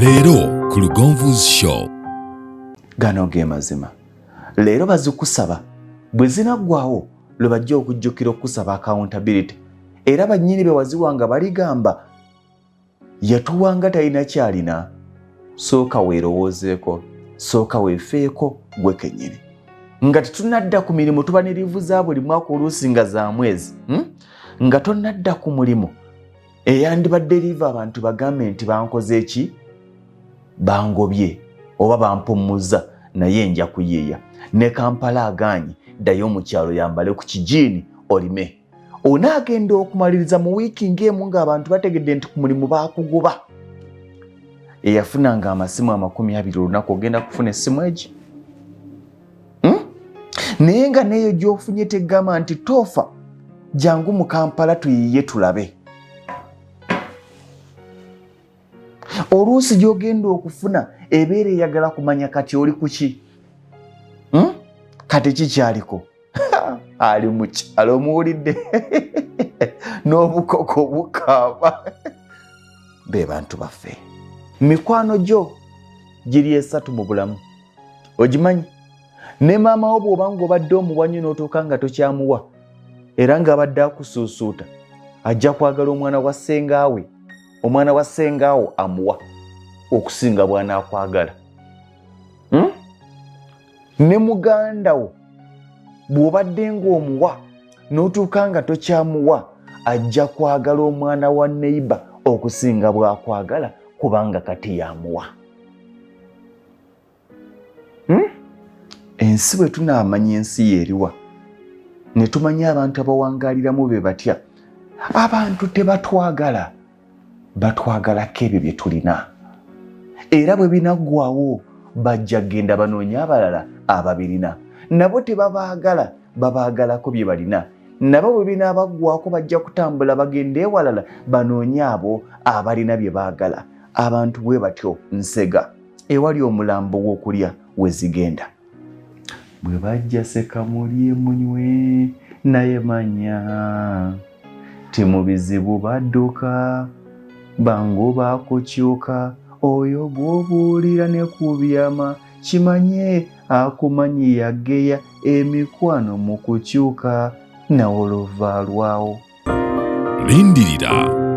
Leero ku Lugonvu's Show. Gano ge mazima. Leero bazikusaba bwe zinaggwawo lwe bajja okujjukira okukusaba accountability, era bannyini be waziwanga baligamba yatuwanga talina kyalina. Sooka weerowoozeeko, sooka weefeeko gwe kennyini. Nga tetunadda ku mirimu, tuba ne liivu za buli mwaka, oluusi nga za mwezi, Nga tonnadda ku mulimu, eyandibadde liivu abantu bagambe nti bankoze eki, bangobye oba bampummuza, naye nja kuyiiya. Ne Kampala agaanyi, ddayo mu kyalo yambale ku kijiini olime. Onaagenda okumaliriza mu wiiki ng'emu ng'abantu bategedde nti ku mulimu baakugoba. Eyafunanga amasimu 20 olunaku, ogenda kufuna essimu egi, Naye nga n'eyo gy'ofunye tegamba nti toofa, jangu mu Kampala tuyiye tulabe. Oluusi gy'ogenda okufuna ebeera eyagala kumanya kati oli ku ki, Kati kikyaliko ali mu kyalo, omuwulidde n'obukoko bukaaba. Be bantu baffe. Mikwano gyo giri esatu mu bulamu, ogimanyi? Ne maama wo bw'oba ng'obadde omuwa nnyo n'otuuka nga tokyamuwa, era ng'abadde akusuusuuta, ajja kwagala omwana wa ssengaawe, omwana wa ssengaawo amuwa okusinga bw'anaakwagala. Ne muganda wo bw'obadde ng'omuwa n'otuuka nga tokyamuwa, ajja kwagala omwana wa neiba okusinga bw'akwagala, kubanga kati yamuwa. Ensi bwe tunaamanya ensi yeeriwa, ne tumanya abantu abawangaaliramu be batya. Abantu tebatwagala, batwagalako ebyo bye tulina, era bwe binaggwawo bajja kugenda banoonye abalala ababirina. Nabo tebabaagala, babaagalako bye balina. Nabo bwe binaabaggwako bajja kutambula bagende ewalala banoonye abo abalina bye baagala. Abantu bwe batyo nsega ewali omulambo w'okulya we zigenda. Bwe bajja seka mulye munywe, naye manya ti mu bizibu badduka, bangu bakukyuka. Oyo gw'obuulira ne ku byama, kimanye akumanyi yageya. Emikwano mu kukyuka nawolova lwawo. Lindirira.